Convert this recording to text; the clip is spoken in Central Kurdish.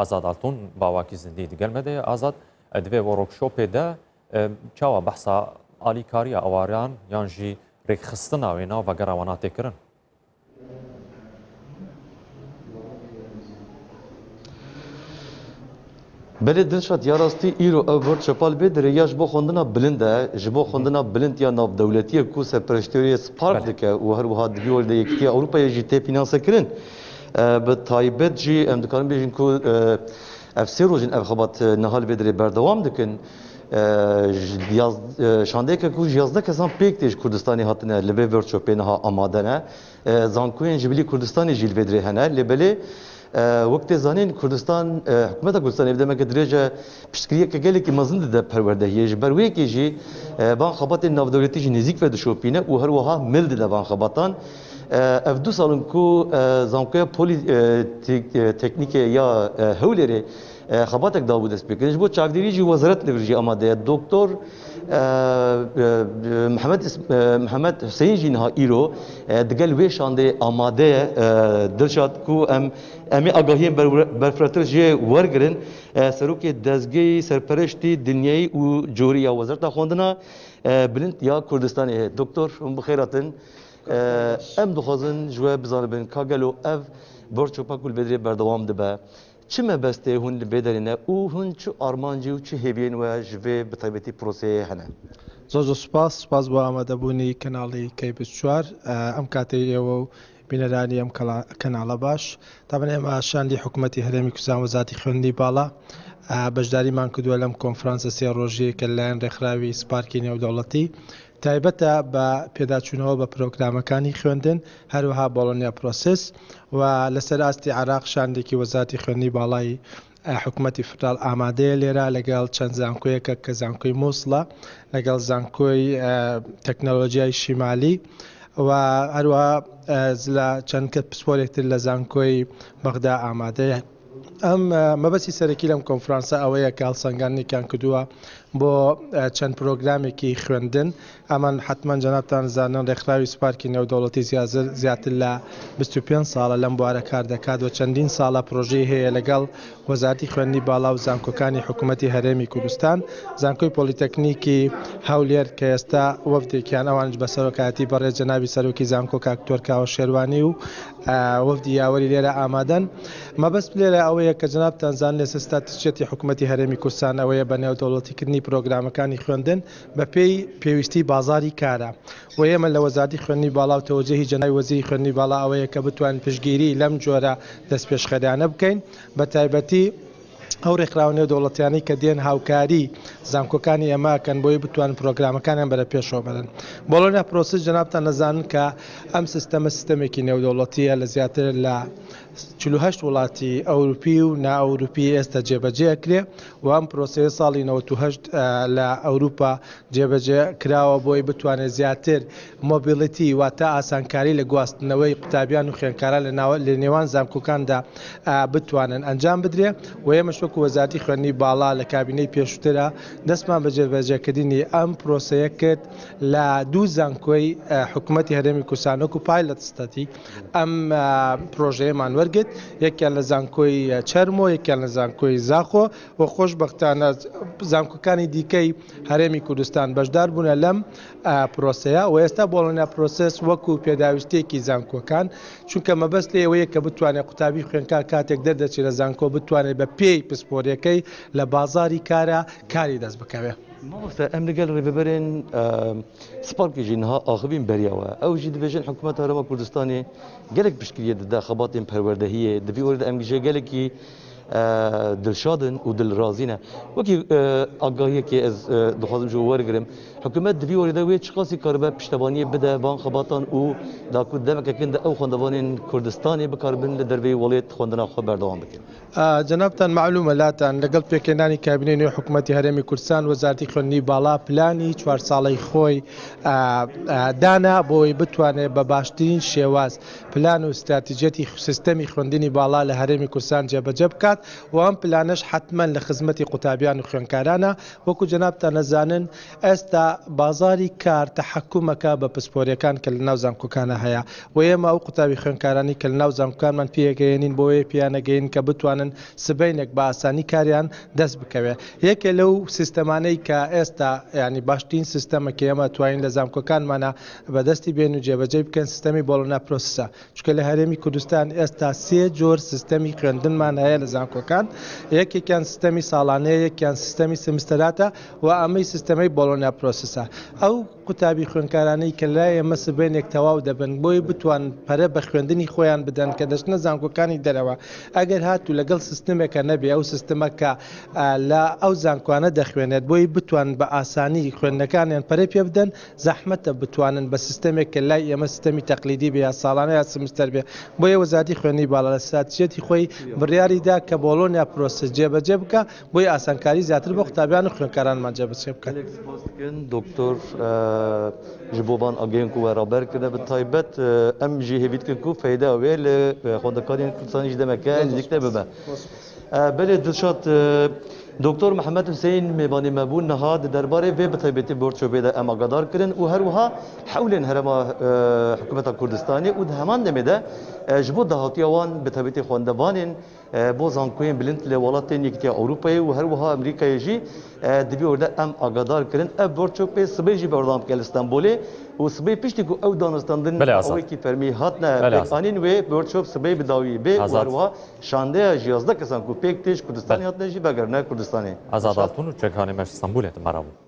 ئازاد ئاڵتون باواکی زندی دگەل مە دەیە. ئازاد دڤێ وۆڕۆکشۆپێ دە چاوا بەحسا ئالیکارییا ئاواران یان ژی رێکخستنا وێنا ڤەگەرا وەنا تێ کرن؟ Belê Dilşad ya rastî îro ev workshop'a li vê derê ya ji bo xwendina bilind e, ji bo xwendina bilind ya navdewletî ye ku serpereştiyê Spark dike û her wiha di vî warî de Yekîtiya Ewropayê jî tê fînansekirin. Bi taybet jî em dikarin bêjin ku ev sê roj in ev xebat niha li vê derê berdewam dikin. Şandeyeke ku ji 11 kesan pêk tê ji Kurdistanê hatine li vê workshopê niha amade ne. Zankoyên ji bilî Kurdistanê jî li vê derê hene. Lê belê wek tê zanîn Kurdistan, hikûmeta Kurdistanê bi demeke dirêj e piştgiriyeke gelekî mezin dide perwerdehiyê. Ji ber wê yekê jî van xebatên navdewletî jî nêzîk ve dişopîne û her wiha mil dide van xebatan. Ev du sal in ku Zankoya Polîteknîkê ya Hewlêrê xebatek dabû destpêkirin. Ji bo çavdêriyê jî wezaret li vir jî amade ye. Doktor Mihemed Mihemed Huseyîn jî niha îro digel wê şandê amade ye. Dilşad ku em em ê agahiyên berfiretir jê wergirin. Serokê Dezgeyê Serpereştî Dinyeyî û Corî ya Wezareta Xwendina Bilind ya Kurdistanê ye. Doktor hûn bi xêr hatin. Em dixwazin ji we bizanibin ka gelo ev workshopa ku li vê derê berdewam dibe çi mebestê hûn li vê derê ne û hûn çi armancî û çi hêviyên we ji vê bi taybetî proseyê hene? Zor zor spas, spas bo ئامادەبوونی کەناڵی کەی 24 ئەم کاتەی ئێوە و بینەرانی ئەم کەناڵە باش. تابەن ئێمە شاندی حکوومەتی هەرێمی کوردستان وەزارەتی خوێندنی باڵا بەشداریمان کردووە لەم کۆنفرانسە سێ ڕۆژیەی کە لەلایەن ڕێکخراوی سپارکی نێودەوڵەتی تایبەتە بە پێداچوونەوە بە پرۆگرامەکانی خوێندن، هەروەها Bologna Process و لەسەر ئاستی عێراق شاندێکی وەزارەتی خوێندنی باڵای حکومەتی فیدراڵ ئامادەیە لێرە لەگەڵ چەند زانکۆیەکە کە زانکۆی موسڵە لەگەڵ زانکۆی تەکنەلۆژیای شیمالی و هەروەها لە چەند کە پسپۆرێکتر لە زانکۆی بەغدا ئامادەیە. ئەم مەبەستی سەرەکی لەم کۆنفرانسە ئەوەیە کە هەڵسەنگاندنێکیان کردووە بۆ چەند پرۆگرامێکی خوێندن ئەمان حتمما جەنابتان زانن ڕێکخراوی سپارکی نێودەوڵەتی زیاتر زیاتر لە 25 ساڵە لەم بوارە کار دەکات و چەندین ساڵە پرۆژەی هەیە لەگەڵ وەزارەتی خوێندنی باڵا و زانکۆکانی حکوومەتی هەرێمی کوردستان زانکۆی پۆلیتەکنیکی هەولێر کە ئێستا وەفدێکیان ئەوانش بە سەرۆکایەتی بەڕێز جەنابی سەرۆکی زانکۆ کاک دکتۆر کاوە شێروانی و وەفدی یاوەری لێرە ئامادەن. مەبەست لێرە ئەوەیە کە جەنابتان زانن ئێستا ستراتیژیەتی حکومەتی هەرێمی کوردستان ئەوەیە بە نێودەوڵەتیکردنی پرۆگرامەکانی خوێندن بە پێی پێویستی بازاری کارە و ئێمە لە وەزارەتی خوێندنی باڵا و تەوەجەهی جەنابی وەزیری خوێندنی باڵا ئەوەیە کە بتوانین پشتگیری لەم جۆرە دەستپێشخەریانە بکەین بە تایبەتی ئەو ڕێکخراوە نێودەوڵەتیانەی کە دێن هاوکاری زانکۆکانی ئێمە ئەکەن بۆی بتوانن پرۆگرامەکانیان بەرە پێشەوە بەرن. Bologna Process جەنابتان ئەزانن کە ئەم سیستەمە سیستەمێکی نێودەوڵەتیە لە زیاتر لە 48 وڵاتی ئەوروپی و نائەوروپی ئێستا جێبەجێ ئەکرێ و ئەم پرۆسەیە ساڵی 98 لە ئەوروپا جێبەجێ کراوە بۆی بتوانێت زیاتر mobility واتە ئاسانکاری لە گواستنەوەی قوتابیان و خوێندکاران لە ناوە لە نێوان زانکۆکاندا بتوانن ئەنجام بدرێ و ئێمەش وەکو وەزارەتی خوێندنی باڵا لە کابینەی پێشووترا دەستمان بە جێبەجێکردنی ئەم پرۆسەیە کرد لە دوو زانکۆی حکوومەتی هەرێمی کوردستان وەکو pilot study ئەم پرۆژەیەمان وەرگرت یەکیان لە زانکۆی چەرمۆ یەکیان لە زانکۆی زاخۆ و خۆشبەختانە زانکۆکانی دیکەی هەرێمی کوردستان بەشدار بوونە لەم پرۆسەیە و ئێستا Bologna Process وەکو پێداویستیەکی زانکۆکان چونکە مەبەست لێ ئەوەیە کە بتوانێت قوتابی خوێندکار کاتێک دەردەچێت لە زانکۆ بتوانێت بە پێی پسپۆریەکەی لە بازاری کارا کاری دەست بکەوێت. مامۆستا ئەم لەگەل ڕێڤەبەرێن سپارکê jî niha axivîn beriya we. Ew jî dibêjin hikûmeta Herêma Kurdistanê gelek piştgiriyê dide xebatên perwerdehiyê. Di vî warî de em jê gelekî dilşad in û dilrazî ne. Wekî agahiyekê ez dixwazim ji we wergirim. Hikûmet di vî warî de wê çiqasî karibe piştevaniyê bide van xebatan û da ku demeke kin de ew xwendevanên Kurdistanê bikaribin li derveyî welêt xwendina xwe berdewam bikin. جەنابتان مەعلومە لاتان لەگەڵ پێکهێنانی کابینەی نوێی حکوومەتی هەرێمی کوردستان وەزارەتی خوێندنی باڵا پلانی چوار ساڵەی خۆی دانا بۆ ئەوەی بتوانێت بە باشترین شێواز پلان و ستراتیجیەتی سیستەمی خوێندنی باڵا لە هەرێمی کوردستان جێبەجێ بکات. و ئەم پلانەش حەتمەن لە خزمەتی قوتابیان و خوێندکارانە وەکو جەنابتان ئەزانن ئێستا بازاری کار تەحەکومەکە بە پسپۆریەکان کە لەناو زانکۆکانە هەیە و ئێمە ئەو قوتابی خوێندکارانی کە لەناو زانکۆکانمان پێگەیەنین بۆیە پێیانەگەین کە بتوانن سبەینێک بە ئاسانی کاریان دەست بکەوێ یەکێ لەو سیستەمانەی کە ئێستا یانی باشترین سیستەمە کە ئێمە توانین لە زانکۆکانمانە بەدەستی بێن و جێبەجێی بکەن سیستەمی بۆڵۆنا پرۆسسە چونکە لە هەرێمی کوردستان ئێستا سێ جۆر سیستەمی خوێندنمان هەیە لە زانکۆکان، یەکێکیان سیستەمی ساڵانەیە، یەکیان سیستەمی سمستەراتە و ئەمەی سیستەمەی بۆڵۆنیا پرۆسسە. ئەو قوتابی خوێندکارانەی کە لای ئێمە سبەینێک تەواو دەبن بۆی بتوانن پەرە بە خوێندنی خۆیان بدەن کە دەچنە زانکۆکانی دەرەوە ئەگەر هاتوو لەگەڵ سیستمێکە نەبێ ئەو سیستمە کە لە ئەو زانکۆانە دەخوێنێت بۆی بتوانن بە ئاسانی خوێندنەکانیان پەرە پێ بدەن زەحمەتە بتوانن بە سیستەمێک کە لای ئێمە سیستەمی تەقلیدی بێ یا ساڵانە یا سمستەر بێ، بۆیە وەزارەتی خوێندنی باڵا لە ستراتیژیەتی خۆی بڕیاری دا کە بۆڵۆنیا پرۆسس جێبەجێ بکا بۆی ئاسانکاری زیاتر بۆ قوتابیان و خوێندکارانمان جێبەجێ بکات. گەلێک سپاس دکەن دکتۆر ji bo van agehên ku we raber kirine bi taybet em jî hêvî dikin ku feydeya wê li xwendekarên Kurdistanê jî demeke nêzîk te bibe. Belê Dilşad, Doktor Mihemed Huseyîn mêvanê me bû niha di derbarê vê bi taybetî workshopê de em agadar kirin û her wiha hewlên herêma Hikûmeta Kurdistanê û di heman demê de ji bo dahatiya wan bi taybetî xwendevanên bo zankoyên bilind li welatên Yekîtiya Ewropayê û her wiha Amerîkayê jî di vî orî de em agadar kirin. Ev workshopê sibê jî berdewam dike li Stenbolê û sibê piştî ku ew danûstandin Belê Azad. awayekî fermî hatine Belê Azad. pêkanîn wê workshop sibê bi dawî bê û Azad. her wiha Şandeya ji 11 kesan ku pêk tê ji Kurdistanê Belê. hatine jî vegerine Kurdistanê. Azad Altun û çekhanê me ji Stenbolê di me re bû.